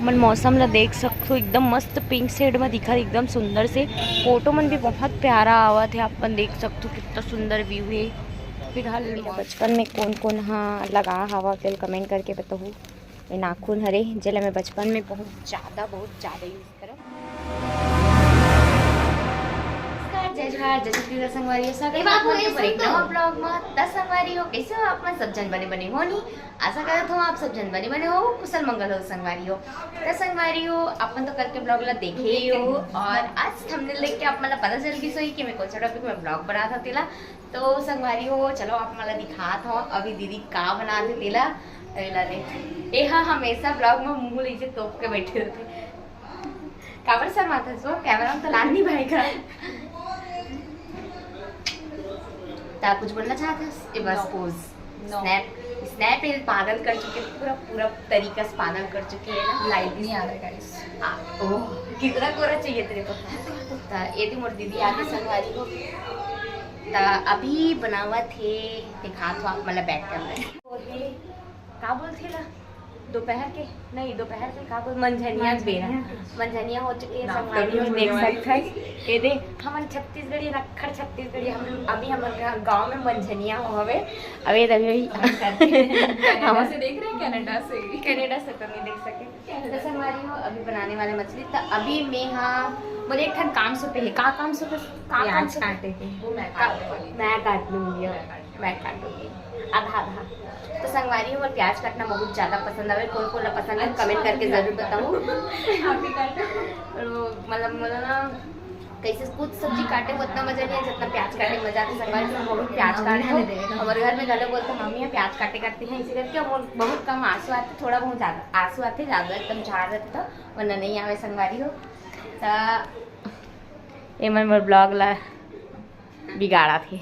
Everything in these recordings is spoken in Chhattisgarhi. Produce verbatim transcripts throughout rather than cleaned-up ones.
अपन मौसम ला देख सकथो, एकदम मस्त पिंक शेड में दिखत, एकदम सुंदर से। फोटो मन भी बहुत प्यारा आवत हे, अपन देख सकथो कितना सुंदर व्यू हे। फिलहाल बचपन में कौन कौन हा लगा हवा, तेल कमेंट करके बताहू। ये नाखून हरे, जेला मैं बचपन में बहुत ज्यादा, बहुत ज्यादा यूज करब। नमस्कार, जय जोहार, जय छत्तीसगढ़ संगवारी हो, स्वागत हे आप मन के एक नवा ब्लॉग में। त संगवारी हो, कैसे हो आप मन? सब जन बने बने हो नी? आशा करत हो आप सब जन बने बने हो, कुशल मंगल हो संगवारी हो। त संगवारी हो, अपन तो कल के ब्लॉग ला देखे ही हो, और आज थंबनेल देख के आप मन ला पता चल गिस होही कि मैं कौन सा टॉपिक में ब्लॉग बनात हव तेला। तो संगवारी हो, चलो आप मन ला दिखात हव अभी दीदी का बनात हे तेला। एला देख, एहा हमेशा ब्लॉग में मुंह लइसे तोप के बैठे रहथे। काबर शर्मात हस वो? कैमरा में तो लान नहीं भाई का। ता कुछ बोलना चाहत हस? ये बस पोज। स्नैप, स्नैप ये पागल कर चुके, पूरा, पूरा तरीका से पागल कर चुके है ना। लाइट नहीं आ रहा है गाइस। आ, ओह, कितना कोरा चाहिए तेरे को? ता ये थी मोर दीदी आके संगवारी हो। ता अभी बनावत हे, दिखात हव आप मन ला बैक कैमरा। का बोलथे ला? दोपहर के, नहीं, दोपहर के का बोल, मंझनिया के बेरा। मंझनिया हो चुके हे, संगवारी हो देख सकत हस। ये दे, हमन छत्तीसगढ़ी, नक्खर छत्तीसगढ़ी, हम अभी हमर गा-, गांव में मंझनिया हो हवे। अबे तभी कनाडा से देख रहे हैं, कनाडा से। कनाडा से तो नहीं देख सके। तो संगवारी हो, अभी बनाने वाले मछली। तो अभी मैं हा, मोर एक ठन काम सुपे हे। का काम सुपे? का काम सुपे? काटे के। वो मैं काट लूंगी। मैं काट लूंगी। मैं काट लूंगी। आधा आधा। तो संगवारी हो, मोर प्याज काटना बहुत ज्यादा पसंद आवे। कौन कौन ला पसंद है, कमेंट करके जरूर बताहू। मतलब, मतलब ना, कैसे कुछ सब्जी काटे में उतना मजा नहीं है जितना प्याज काटे में मजा आता है। संगवारी हो, बहुत प्याज काटथों। हमारे घर में घलो बोलथे, "मम्मी, ये प्याज काटे करती हैं", इसी करके मोर बहुत कम आंसू आथे, थोड़ा बहुत ज्यादा आंसू आथे, ज्यादा एकदम झाड़ रहता, वरना नहीं आवे संगवारी हो। तो एमन मोर ब्लॉग ला बिगाड़त हे।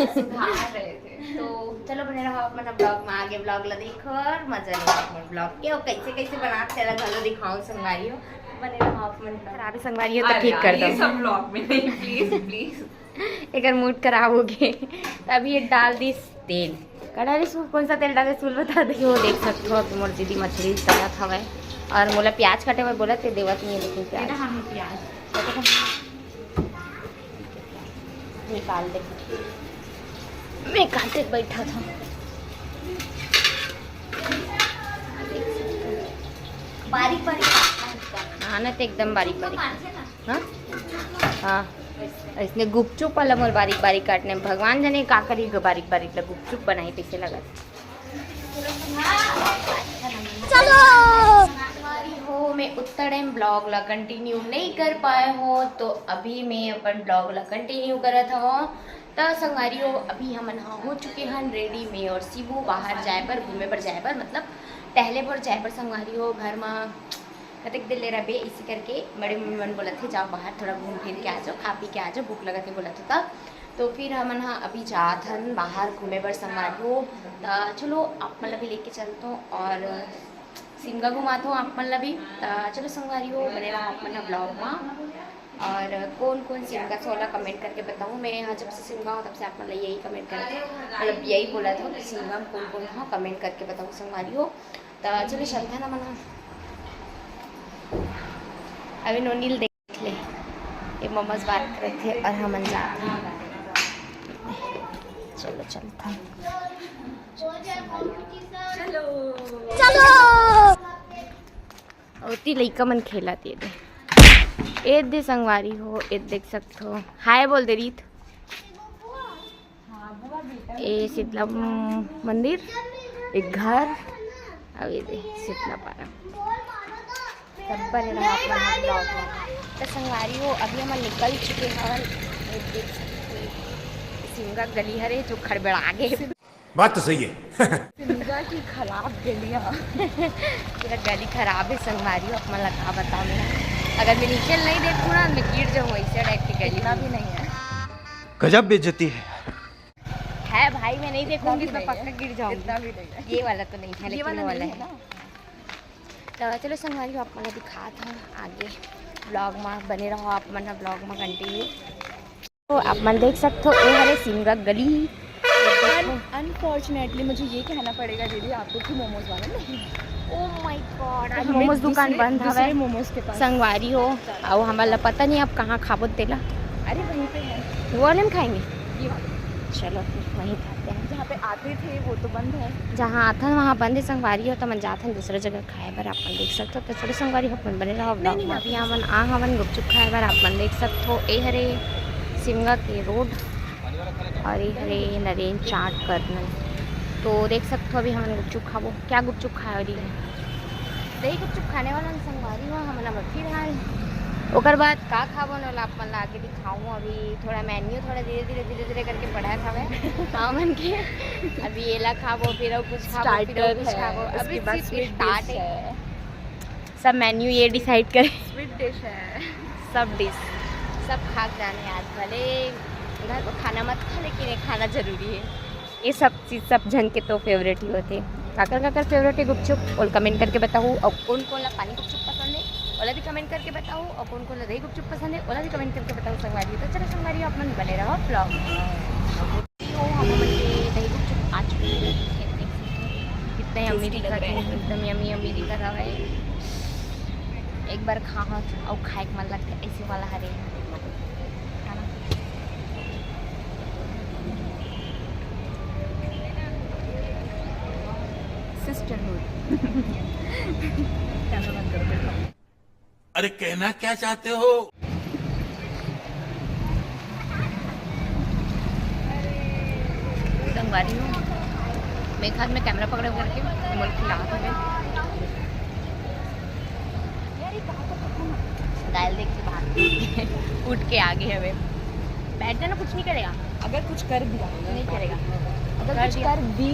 सुधार रहे थे। तो चलो बने रहो आप मन ब्लॉग में, आगे ब्लॉग ला देखो और मजा लेना आप मन ब्लॉग के, और कैसे कैसे बनात हे तेला घलो दिखाओ संगवारी हो। बने रहो आप मन। खराब हे संगवारी हो तो ठीक कर दो। सब ब्लॉग में नहीं, प्लीज प्लीज। एकर मूड खराब हो गए। अभी ये डाल दिस तेल। का डाले सूल, कौन सा तेल डाले सूल बता दे। वो देख सकते हो कि मोर दीदी मछली तलत हवय और मोला प्याज काटे बर बोलत हे, देवत नहीं है लेकिन प्याज। हम प्याज निकाल दे, मैं काटे बैठा था। बारीक बारीक काटना है इसका। हाँ ना, तो एकदम बारीक बारीक। हाँ, हाँ। इसने गुपचुप वाला मोर बारीक बारीक काटने में भगवान जाने का करी, बारीक बारीक ला गुपचुप बनाई तैसे लगत। चलो। संगवारी हो, मैं उत्तरा टाइम ब्लॉग ला कंटिन्यू नहीं कर पाए हो, तो अभी मैं अपन ब्लॉग ला कंटिन्यू करत हव। त संगवारी हो, अभी हमन ह हो चुके हन रेडी, मैं और शिबू बाहर जाए बर, घूमे बर जाए बर, मतलब टहले बर जाए बर संगवारी हो। घर म कतेक देर ले रहिबे, इसी करके बड़े मम्मी मन बोलत हे, "जाओ बाहर थोड़ा घूम फिर के आ जाओ, खा पी के आ जाओ, भूख लगत हे," बोलत हे तब। तो फिर हमन ह अभी जात हन बाहर घूमे बर संगवारी हो। त चलो आप मन ला भी लेके चलथों और सिमगा घुमाथों आप मन ला भी। त चलो संगवारी हो, बने रहो आप मन ह ब्लॉग मा। और कौन कौन सिमगा से ओला कमेंट करके बताओ। मैं यहाँ जब से सिमगा हूँ तब से आप मन ला यही कमेंट करके, मतलब यही बोलत हव कि सिमगा में कौन कौन ह कमेंट करके बताओ संगवारी हो। त चलो चलथन हमन ह। अभी नोनी ल देख ले, ये मम्मा से बात करत हे और हमन जात हन। चलो चलथन। चलो। चलो। ओती लइका मन खेलत हे दे। ए दे संगवारी हो, ए देख सकथो। हाय बोल दे रीत। ए शीतला मंदिर, एक घर, अउ ये दे शीतला पारा। तब बने रहा अपना ब्लॉग में। तो संगवारी हो, अभी हम निकल चुके हवन। ये देख सकते हो, सिमगा गली हरे जो खड़बड़ा गे। बात तो सही है। सिमगा की खराब गलियाँ। पूरा गली खराब है संगवारी हो, अपना लगा बताओ मैं। अगर मैं नीचे नहीं देखूँ ना, मैं गिर जाऊँ, ऐसे टाइप की गली इतना भी नहीं है। गजब बेइज्जती है। है भाई, मैं नहीं देखूंगी तो पक्का गिर जाऊंगी। इतना भी नहीं है। ये वाला तो नहीं है, ये लेकिन वाला वो वाला नहीं है। है ना। तो चलो संगवारी हो, आप मन दिखात हूँ आगे ब्लॉग में, बने रहो आप मन ब्लॉग में कंटिन्यू। तो आप मन देख सकते हो, ये हरे सिमगा गली। अनफॉर्चुनेटली मुझे ये कहना पड़ेगा दीदी, आपको कि मोमोज वाला नहीं है। Oh my God, आज मोमोज दुकान बंद हवय। मोमोज के पास। संगवारी हो, अउ हमन ला पता नहीं अब कहाँ खाबो तेला। अरे, वहीं पे है। वो वाले में खाएंगे? ये वाले। चलो, फिर वहीं खाते हैं। जहाँ पे आते थे, वो तो बंद है। जहाँ आथन, वहाँ बंद है संगवारी हो, तो हमन जाथन दूसरा जगह खाए बर। आप मन देख सकते हो, तो चलो संगवारी हो, अपन बने रहो vlog में। अभी हमन आ हवन गुपचुप खाए बर। आप मन देख सकते हो, ए हरे सिमगा के रोड और ये हरे नरेन चाट करना। तो देख सकते हो, अभी हमन गुपचुप खाबो। क्या गुपचुप खाए रही है? दही गुपचुप खाने वाला हम संगवारी हो, हमन अब फिर आए। ओकर बाद का खाबो न, ओला आप मन ला आगे दिखाऊं। अभी थोड़ा मेन्यू थोड़ा धीरे धीरे, धीरे धीरे करके बढ़त हवय हमन के। अभी एला खाबो, फिर अउ कुछ खाबो, फिर अउ कुछ खाबो। अभी सिर्फ स्टार्ट है। सब मेन्यू ये डिसाइड करे। स्वीट डिश है। सब डिश, सब खा के जाने आज। भले घर को खाना मत खा, लेकिन ये खाना जरूरी है। ये सब चीज सब झन के तो फेवरेट ही होथे। काकर काकर फेवरेट है गुपचुप, ओला कमेंट करके बताओ। और कौन कौन ला पानी गुपचुप पसंद है, ओला भी कमेंट करके बताओ। और कौन कौन ला दही गुपचुप पसंद है, ओला भी कमेंट करके बताओ संगवारी। तो चलो संगवारी, आप मन बने रहो vlog में। तो हम मन के दही गुपचुप आ चुके हैं। कितना यम्मी दिखत है, एकदम यम्मी यम्मी दिखत हवय। एक बार खाहत अउ खाए के मन लगथे ऐसे वाला हरे। है ना? सिस्टरहुड। कैमरा बंद करो, बैठो। अरे, कहना क्या चाहते हो? संगवारी हो, मैं एक हाथ में कैमरा पकड़े करके मोल खिलावत हवे। गाइस, देख के बाहर उठ के आ गए हवे। बैठ जाना, कुछ नहीं करेगा। अगर कुछ कर दिया, नहीं करेगा। अगर कर कुछ दिया। कर दी,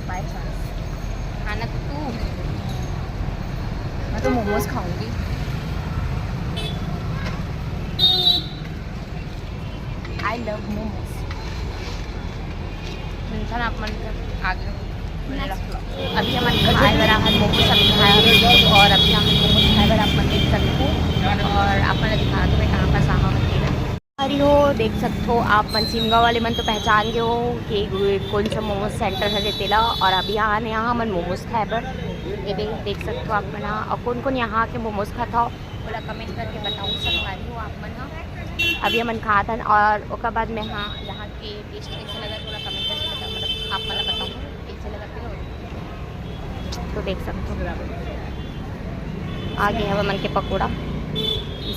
बाय चांस खाना तो तू। मैं तो मोमोज खाऊंगी। I love momos। टेंशन आप मन के आगे। अभी हमन खाए बर आहन मोमोज, अभी खाए बर, और अभी हमन मोमोज खाए बर आप मन देख सकते हो। और आप मन दिखा दो मैं कहाँ पास आहा हूँ। अरे हो, देख सकते हो आप मन, सिमगा वाले मन तो पहचान गए हो कि कौन सा मोमोज सेंटर है तेला। और अभी आने यहाँ हमन मोमोज खाए बर, ये दे, देख सकते हो आप मन ह। और कौन कौन यहाँ के मोमोज खाता हो, ओला कमेंट करके बताओ संगवारी हो आप मन ह। अभी हमन खात हन और ओकर बाद में, हाँ, यहाँ के टेस्ट कैसे लगा, थोड़ा कमेंट करके बताओ, मतलब आप मन ला बताओ कैसे लगा फिर। तो देख सकते हो, आ गए हवे मन के पकौड़ा,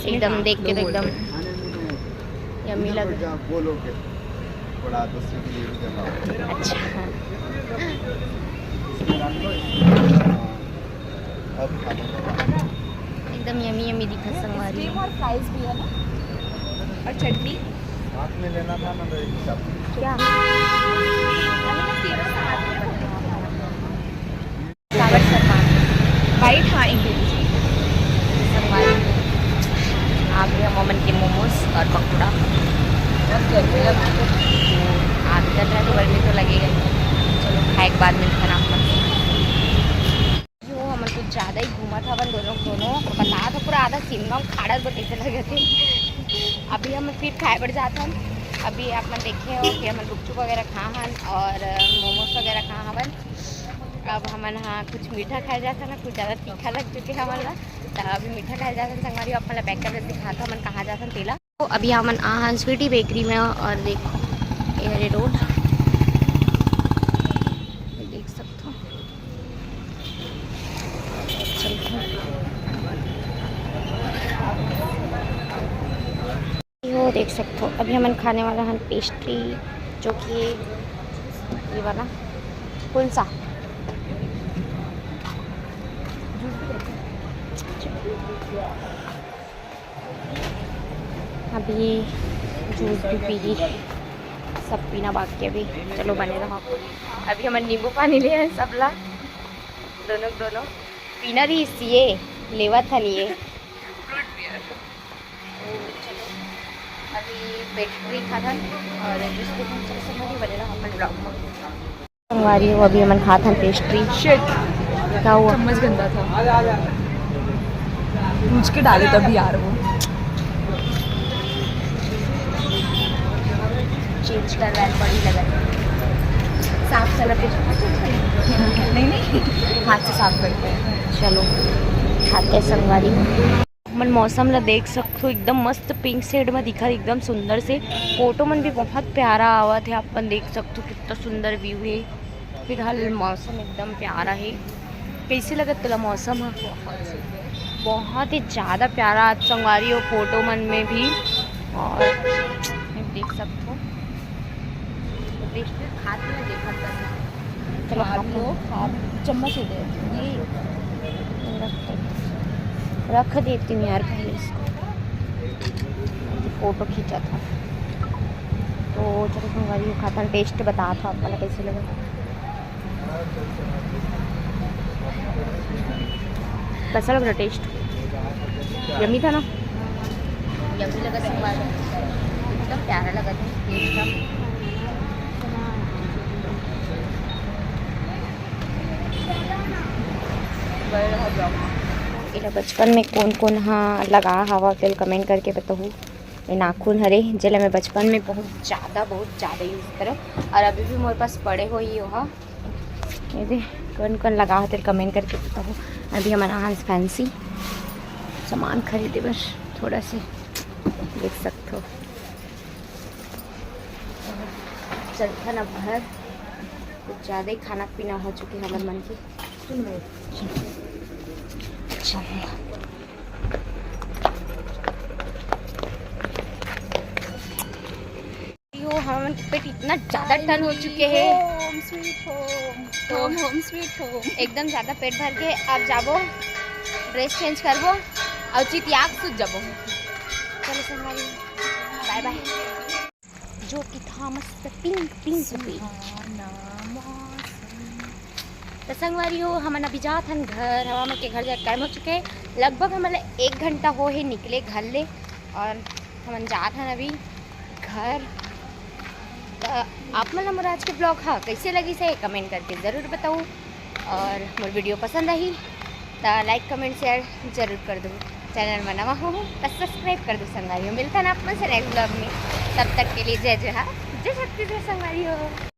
एकदम देख के तो एकदम यम्मी लग रहा। बोलो के थोड़ा दूसरे के लिए भी करना। अच्छा। अब खा लो। एकदम यम्मी यम्मी दिखत संगवारी। स्टीम और फ्राइज भी है ना, और चटनी। साथ में लेना था ना, तो एक साथ। क्या? अरे, मैं तीनों साथ में बोल रही हूँ। फ्लावर शर्मा। वाइट, हाँ, एक दे दीजिए। संगवारी, आ गया हमन के मोमोज और पकौड़ा। बहुत गर्मी लग रही है। आग जल रहा है तो गर्मी तो लगेगा ही। चलो, खाए के बाद मिलते हैं आप मन से। जो हमन कुछ ज़्यादा ही घूमत हवन दोनों, दोनों बता तो पूरा आधा सिमगा में खाड़त बा, ऐसे लगे थे। अभी हम फिर खाए बर जात हन। अभी आप मन देखे हो कि हमन गुपचुप वगैरह खा हन और मोमोज वगैरह खा हवन। अब हमन हा कुछ मीठा खाए जात हन, कुछ ज़्यादा तीखा लग चुके हमन ला, तो अभी मीठा खाए जात हन। संगवारी, आप मन ला बैक कैमरा दिखात हन हमन कहाँ जात हन तेला। तो अभी हमन आ हन स्वीटी बेकरी में और देखो, ये हरे रोड, देख सकते हो। चलते हैं। वो देख सकते हो, अभी हमन खाने वाला हन पेस्ट्री, जो कि ये वाला, कौन सा? अभी जूस भी पी ली, सब पीना बाकी अभी। चलो बने रहो। अभी हमन नींबू पानी ले हन सबला, दोनों दोनों पीना रही, सीए लेवत हन ये। अभी पेस्ट्री खाथन और जूस पीथन। चलो संगवारी, बने रहो अपन vlog में। संगवारी हो, अभी हमन खात हन पेस्ट्री। शिट, क्या हुआ? चम्मच गंदा था, पूछ के डाले तभी यार वो। चेंज कर रहा है, बड़ी लगा। साफ कर लेते हैं। नहीं, नहीं, हाथ से साफ करते हैं। चलो, खाते हैं संगवारी। हमन मौसम ला देख सकथो, एकदम मस्त पिंक शेड में दिखत, एकदम सुंदर से। फोटो मन भी बहुत प्यारा आवत हे, अपन देख सकथो कितना सुंदर व्यू हे। फिलहाल मौसम एकदम प्यारा हे। कैसे लगत तेला मौसम ह? बहुत ही ज़्यादा प्यारा आज संगवारी हो, फोटो मन में भी। और देख सकथो, टेस्ट खात में देखत बस। चलो, खा लो, खा, चम्मच दे दे। ये रख दे। रख देती हूँ यार पहले इसको, फोटो खींचा था। तो चलो संगवारी हो, खाता, टेस्ट बता था आप वाला कैसे लगा। कैसा लग रहा टेस्ट? यम्मी था ना? यम्मी लगा संगवारी, एकदम प्यारा लगा था टेस्ट का। एला बचपन में कोन कोन हा लगा हवा, तेल कमेंट करके बताहू। ये नाखून हरे, जेला मैं बचपन में बहुत ज़्यादा, बहुत ज़्यादा यूज़ करब, और अभी भी मोर पास पड़े होही ओहा। ये दे, कोन कोन लगा हो, तेल कमेंट करके बताहू। अभी हमन आए हन फैंसी सामान खरीदे बर, थोड़ा से देख सकथो। चलथन अब घर, कुछ ज़्यादा ही खाना पीना हो चुके हमर मन के। चलो। यो, हमन के पेट इतना ज्यादा टन हो चुके हे। Home sweet home, तो home, home sweet home। एकदम ज्यादा पेट भर के अब जाबो, ड्रेस चेंज करबो और चितिया के सूत जाबो। चलो संगवारी, बाय बाय। जो कि था मस्त पिंक पिंक पिंक। तो संगवारी हो, हमन अभी जात हन घर। हवा में के घर जाए टाइम हो चुके हे, लगभग हमन ला एक घंटा हो हे निकले घर ले, और हमन जात हन अभी घर। त आप मन ला मोर आज के ब्लॉग हा कैसे लगिस हे, कमेंट करके ज़रूर बताऊ, और मोर वीडियो पसंद आही त लाइक, कमेंट, शेयर जरूर कर दो। चैनल में नवा हो त सब्सक्राइब कर दो संगवारी हो। मिलथन आप मन से नेक्स्ट ब्लॉग में, तब तक के लिए जय जोहार, जय छत्तीसगढ़ संगवारी हो।